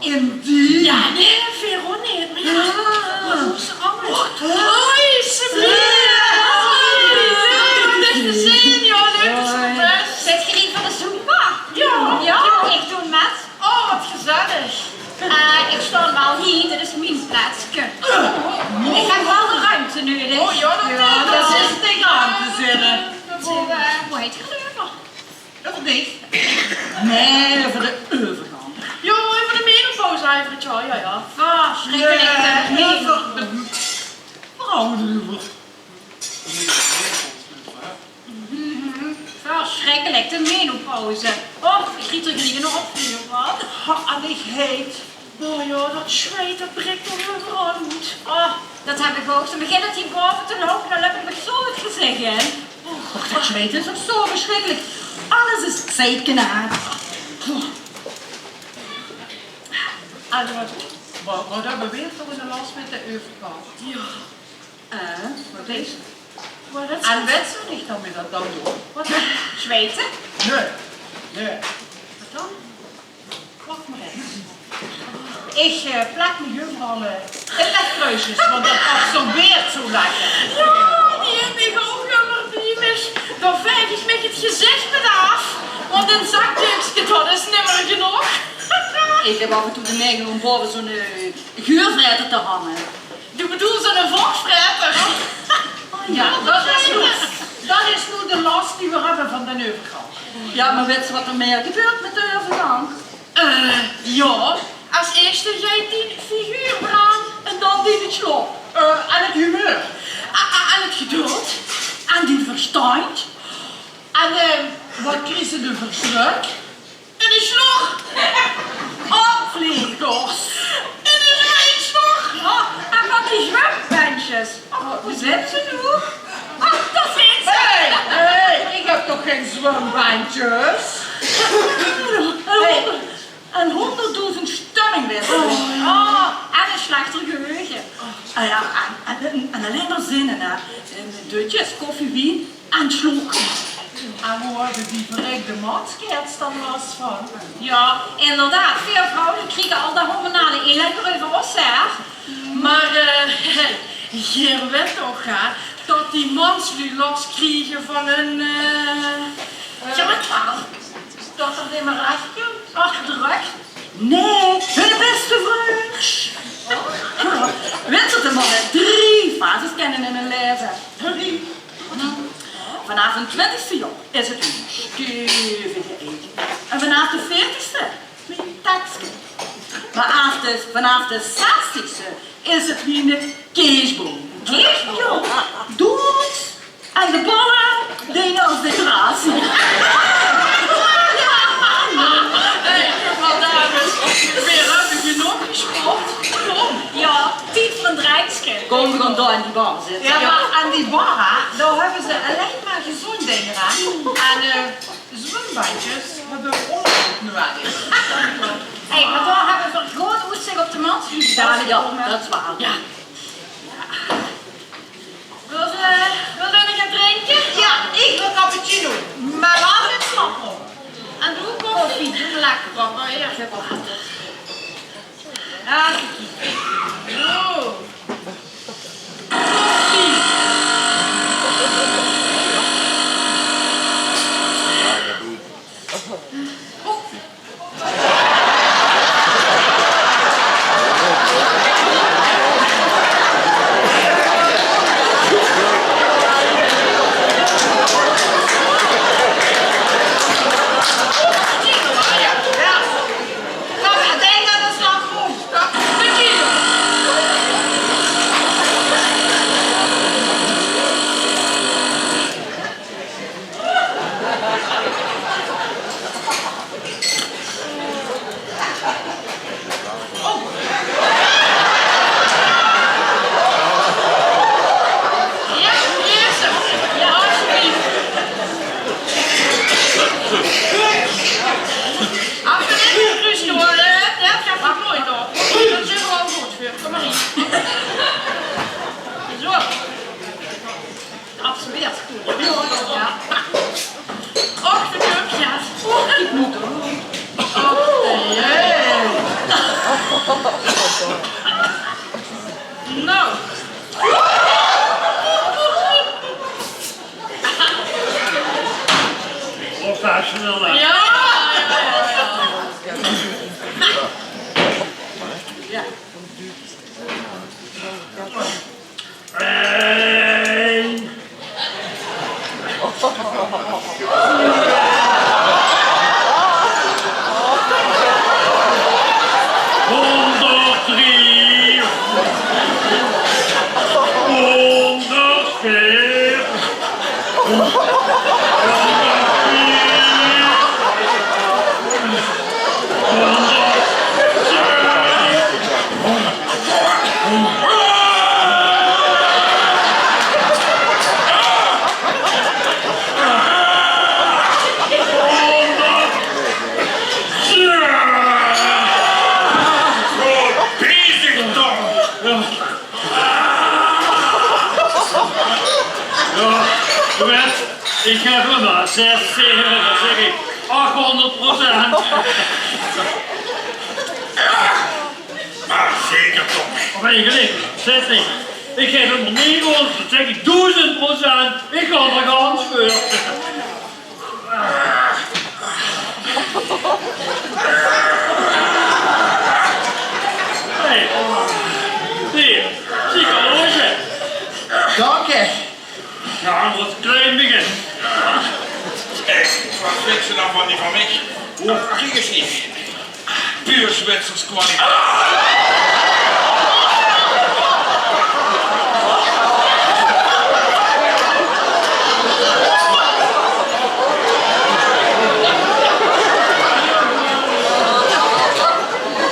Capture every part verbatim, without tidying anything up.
In die? Jao, nee, Veron neet, mer jao. Jao. Mer hoe is alles? Hoi, Sabine! Hoi, leuk óm dich te zeen, jao, leuk det se d'r bès. Zit geer hie veur de Zumba? Jao. Jao, ich doon mit. Oh, waat gezellig. Eh, ich staon waal hie, dit is mien plaetske. Ich höb waal de ruimte nudig. Oh jao, det, det is de ruimte, zègk. Wo, eh, wo höbt geer 't euver? Euver dich? Nae, euver de euvergank. Jao, euver de menopauze, Evert, jao, jao, jao. Versjrikkelik, hè? Nae, euver de vrouw d'reuver. Mhm. Versjrikkelik, de menopauze. Och, ich krieg d'r geliek ein opvieël van. Ha, en ich heet. Oh jao, det sjweet, det brik toch euveral oet. Oh, det höb ich ouch. Ze begint hie baove te loupe, dan löp ich mich zo 't gezich in. Och, det sjweet is ouch zo versjrikkelik. Alles is zeiknaat. En waat, waat, waat höbbe veer toch eine las mit de euvergank? Jao. Eh, waat is? Waat is? En wèts se neet det me det dan doon? Waat? Sjweite? Nae. Nae. Waat dan? Wach mer ins. Ich, eh, plek mich euveral, eh, inlegkruusjes, want det absorbeert zo lekker. Jao, die höb ich ouch ummer bie mich. Dan vaeg ich mich 't gezich mit aaf, want ein zakdeukske, det is nimmer genóg. Ich höb aaf en toe de neiging óm baove zo'n, eh, geurvraeter te hange. Doe bedoels eine vochvraeter? Oh, jao, det is noe, det is noe de las die veer höbbe van de euvergank. Jao, mer wèts se waat d'r mieë gebeurt mit de euvergank? Eh, jao, es ieëste geit dien figuur d'raan en dan dien sjlóch. Eh, en 't humeur. A-, a-, en 't geduld. En dien verstandj. En, eh, waat kriegs se d'r veur sjlök? Eine sjlóch! Opvliegers! Eine zwemsjlóch! Oh, en van die zwembensjes. Oh, wo zeen ze noe? Oh, dao zeen ze! Hey, hey, ich höb toch gein zwembensjes? Hey. En hóngerddoezend stömmingwisseling. Oh, en ein sjlechter geheuge. Ah jao, en, en, en allein mer zinne, hè. En dötjes, koffie, wien. En sjlóch. En wo höbbe die verrekde manskaerels dan las van? Jao, inderdaad. Veer vrouwe kriege al det hormonale elend euver ós, hè. Mer, eh, geer wèt toch, hè, det die manslui las kriege van ein, eh, jao, waat waal? Det 't neet mieë rech kump. Ach, drök. Nae, hunne bèste vrunj. Jao, wèt geer, de man haet drie Mien laeve. Vanaaf d'n twintigste, jóng, is 't mien stevige eike. En vanaaf d'n veertigste mien tekske. Mer aaf de, vanaaf d'n zestigste is 't mien keesboum. Keesboum? Jao, doeëts en de bolle, ding es decoratie. Hey, juffrouw Davis, veer höbbe genóg gesport. Kóm. Jao, tied veur ein drenkske. Kóm, veer gaon dao aan die bar zitte. Jao, mer aan die bar, hè, dao höbbe ze allein mer gezónj dinger, hè. En, eh, zwumbadjes höbbe veer ouch neet nuuedig. Hey, mer dao höbbe veer good oetzich op de manshoes. Jao, jao, det is waor. Jao. Wilt, eh, wilt geer get drinke? Jao, ich wil cappuccino. Mer waal mit slagroom. En doe koffie? Lekker, papa, jao. Jao, kiek. Zo. Absoluut neet, Truuske, huur, hè? Det geit nog noeats door. Det zeen v'r waal good veur. Kóm mer hie. Zo. Absoluut good. Jao. Och, de köpkes. Och, ich mót door. Och, jee. Nou. Professional, hè? Jao, jao, jao, jao. Jao. Ein. Hónderddrie. Hónderddrie. Jao, ich höb 'm mer zes, zeve, dan zèk ich achhónderd procent. Mer zeker toch. Of eigelik, zèk ich, ich höb 'm negenhónderd, dan zèk ich doezend procent. Ich gaon d'r gans veur. Hey, hie, zieëke horloge. Dank je. Jao, waat klein begin. Zeg, waat vinjs se dan van die van mich? Oeh, die is neet. Puur Zwitsers kwaliteit.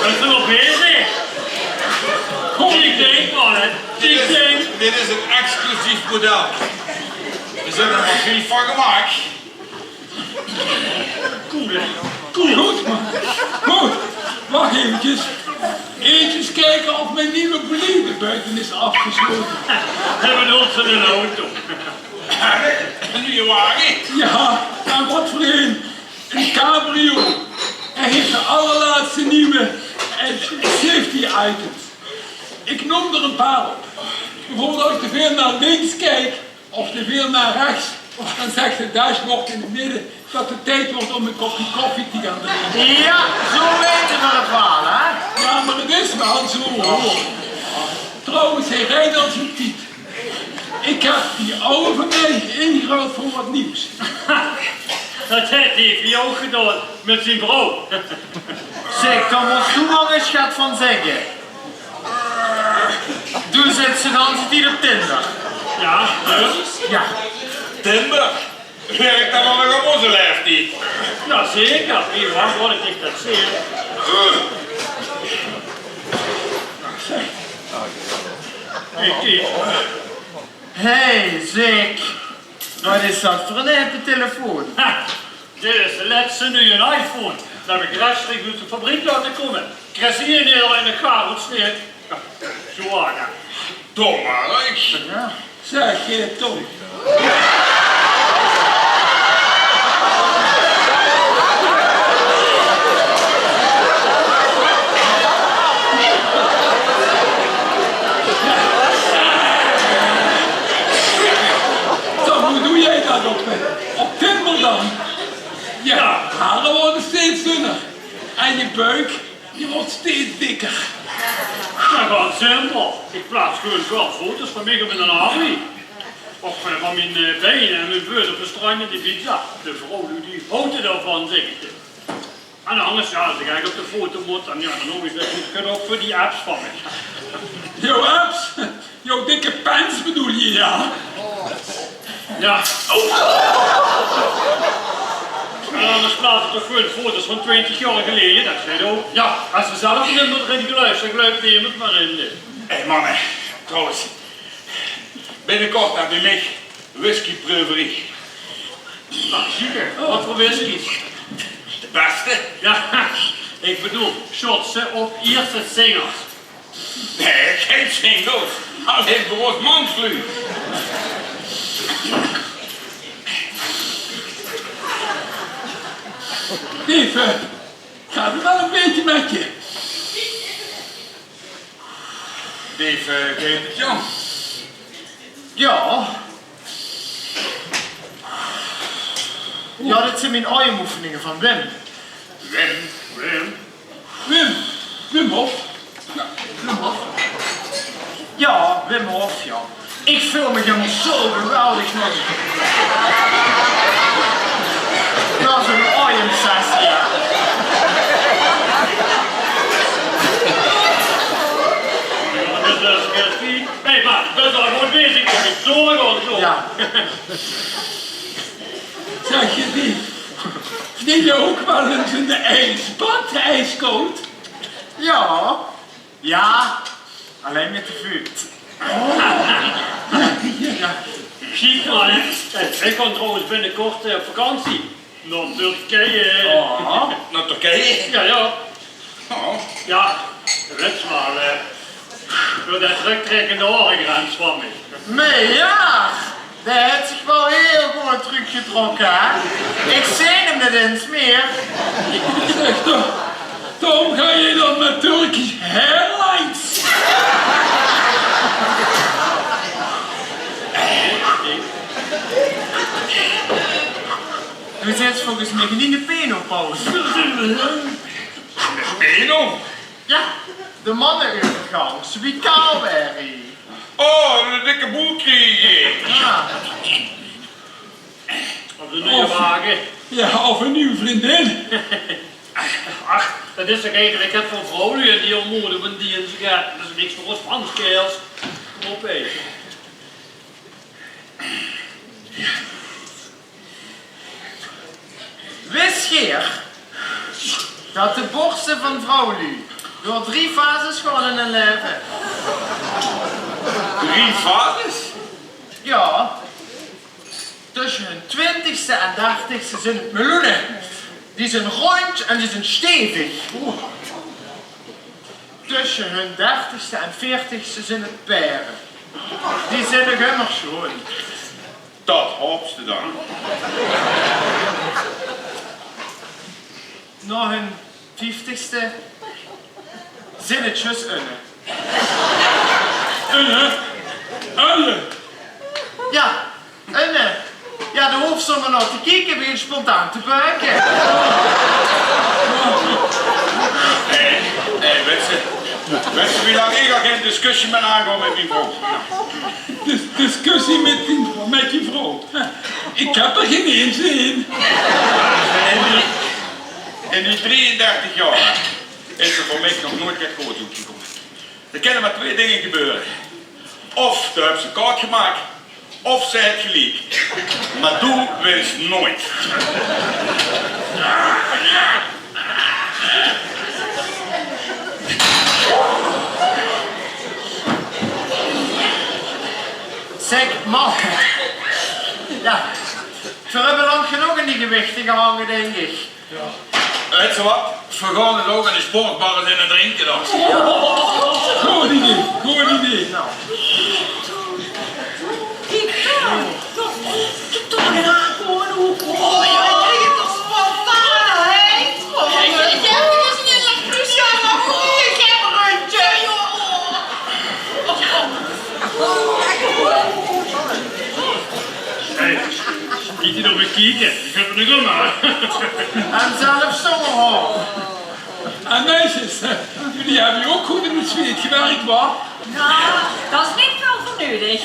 Bès se nog bezig? Kom, ich dink waal, hè. Ich dink. Dit is ein exclusief model. Veer höbbe d'r mer vief van gemaak. Cool, hè? Cool. Good, mer good. Wach eventjes. Ins kieke of mien nuuj bolide buiten is aafgeslote. Höbbe v'r ós in ein auto? Ein nuuj wage? Jao, mer waat veur ein. Ein cabrio. Hae haet de allerlaatste nuuj, eh, safety items. Ich num d'r ein paar op. Bieveurbeeld, es ich te väöl nao links kiek, of te väöl nao rechts, dan zaet 't dashboard in 't midde det 't tied wuuert óm ein köpke koffie te gaon drinke. Jao, zo weite v'r 't waal, hè? Jao, mer 't is waal zo, huur. Trouwens, hae riejt al zien tied. Ik heb die ouwe van mij ingeruild voor wat nieuws. Det haet Davy ouch gedaon mit zien vrouw. Zeg, dao mós doe waal ins get van zegge. Doe zits de ganse tied op Tinder. Ja, dus? Ja. Tinder? Werkt det dan nog op ózze laeftied? Ja, zeker. Wie wacht wat ik dich det zeg. Ik, ik. Hey, zeg. Wat is det veur ein hippe telefoon? Ha, dit is de lètste nuuje iPhone. Det heb ik rechtstreeks oet de fabriek laote kómme. Kriss hie neet allein ein gaar oetsneet. Ja, zo aan, ja. Dom, hè? Ja. Zeg, eh, Tom. Tom, hoe doe jij dat op, eh, op Tinder dan? Ja, hare waere steeds dunner. En je buik, die waert steeds dikker. Det is simpel. Ik plaats gewoon väöl foto's van mich op mien Harry. Of, eh, van mien, eh, bein en mien veut op 't strand in Ibiza. De vrouwluuj die haote daovan, zeg ik. En angers, ja, es ik eigelik op de foto mót, dan, ja, dan hoop ik det het genóg veur die apps van mich. Jouw apps? Jouw dikke pens bedoel je, ja? Ja. Oh. En angers plaats ik toch gewoon foto's van twintig jaor geleje, det geit ouch. Ja, es ze zelf neet mier d'rin geluif, dan geluif nemes mier d'rin. Hé, manne, trouwens, binnekort dan bie mich whiskypreuverie. Nou, zeker. Wat veur whiskies? De beste. Ja, ik bedoel, shots, hè, of ierste singles. Nee, gein singles. Allein veur ós mansluuj. Lieve, gaat het wel een beetje met je? Dave, eh, geit 't, Jan? Ja. Ja, dit zeen mien ademoefeninge van Wim. Wim? Wim? Wim. Wim Hof. Ja, Wim Hof. Ja, Wim Hof, ja. Ik voel mich helemaal zo geweldig nao, nao zo'n ademoefening, ja. Hé, maar, best wel goed bezig, ik doe het gewoon zo. Ja. Zeg, die, die je ook wel eens in de ijsbad, ijskoud? Ja. Ja, allein mit de vuut. Ja. Ziet maar, hè. Ik kan trouwens binnenkort, eh, op vakantie. Nao Turkije. Aha. Nao Turkije? Ja, ja. Oh. Ja, det is waal, eh, door det terugtrekken de oren grens van mich. Maar ja. Dae haet zich waal hiel good trökgetrokke, hè? Ik zeen 'm neet ins mier. Zeg, Tom, Tom, ga je dan met Turkish Airlines? Doe zits volges mich in de penopauze. De peno? Ja, de manne-euvergang, zoe wie Kaal weer hie. Oh, de dikke boel krieg ik. Ja. Of de nuuje wage. Ja, of een nieuwe vriendin. Ach, det is toch eigelik get veur vrouwluuj die ontmoete, want die en zo, ja, det is niks veur ós Frans kaels. Kom op, hè. Wis geer det de borste van vrouwluuj door drie fases gaon in hun laeve? Drie fases? Ja. Tösje hun twintigste en dertigste zeen 't meloene. Die zeen róndj en die zeen stevig. Tösje hun dertigste en veertigste zeen 't pere. Die zeen nog ummer sjoon. Det haops te dan. Nao hun vieftigste zeen 't zjus unne. Unne? Unne? Ja, unne. Ja, dao hoofs se mer nao te kieke, begins spontaan te buike. Nae, nae, wits se, Wèts se wie lang ich al gein discussie mieë aangaon mèt mien vrouw? Dis-, discussie mèt dien, mèt dien vrouw? Ich höb d'r gein zin in. In die, in die drieëndertig jaor is d'r veur mich nog noeëts get goods oetgekómme. D'r kinne mer twee dinger gebeure. Of doe höbs 't kaod gemaak, of ze haet geliek. Mer doe wins noeëts. Zèk, mer. Jao, veer höbbe lang genóg in die gewichte gehange, dink ich. Wèts se waat? Veer gaon 't ouch aan de sportbar ins eine drinke dan. Good idee, good idee. Kiek, toch, toch nog ein aankómme. Oh, jao, ich krieg 't toch spontaan, hè? Hey, kiek die nog bekeke. Ich höb 'r nog ummer. En zelfs zo, hoor. En meisjes, jullie hebben ook goed in het zweet gewerkt, wa? Nou, dat is niet veel voor nodig.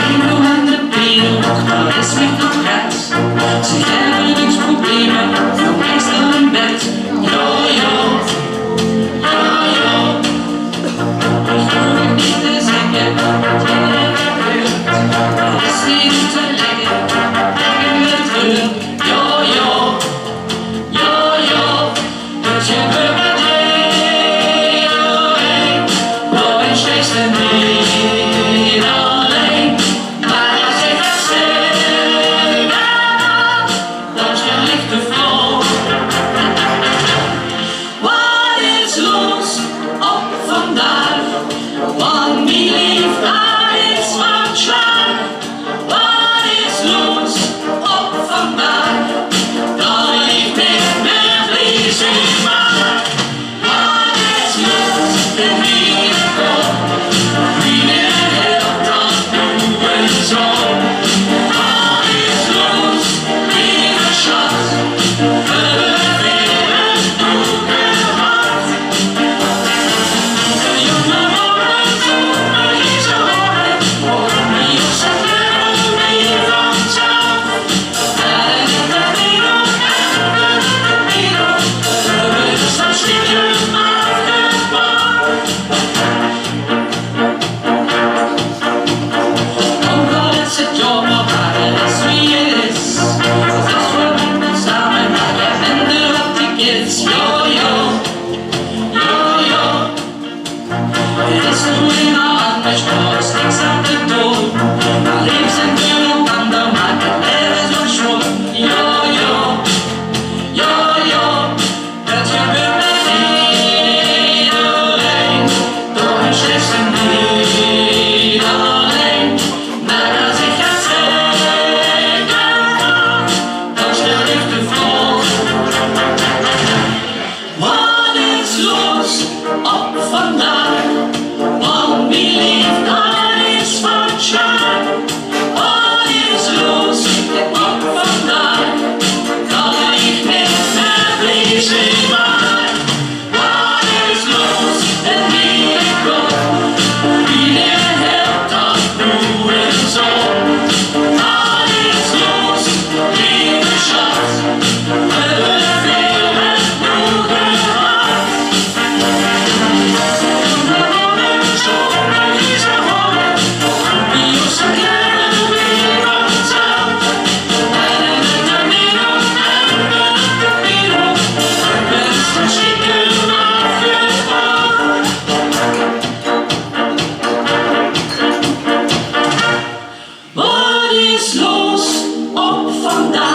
Lino en de Pino, dat is mijn portret. Ze hebben niks problemen, veel meestal in bed. Jao, jao, jao, jao. Ich hoef 't neet te zègke, wat gebeurt, alles neet te lègke. Kin 't trök, jao, jao. Jao, jao, 't gebeurt neet allein, nog 't sliechste neet allein. Mer es ich 't zègk, dan sjrik de vrouw. Wat is los op vandaag? Want mien leef, dae is van slaag. Wat is los op vandaag? Dat ich mich neet mieë plezeer maak. Wat is los in miene kop? Wie de hel dat noe ins op? Wat is los, lieve sjat? Höbbe veer 't noe gehad? Jao, jao. Jao, jao. 't Is noe einmaol angesj, d'r is niks aan te doon. Mer leef zeen veur elkander, maak 't laeve zoe sjoon. Jao, jao. Jao, jao. 't Gebeurt neet allein, toch 't sliechste neet allein. Mer es ich 't zègk, dan sjrik de vrouw. Wat is los op vandaag? Want mien leef, dae is van slaag. Wat is los op vandaag? Dat ich mich neet mieë plezeer maak. Wat is los in miene kop? Wie de hel dat noe ins op? Wat is los, lieve sjat? Höbbe veer 't noe gehad? Wat is los op vandaag?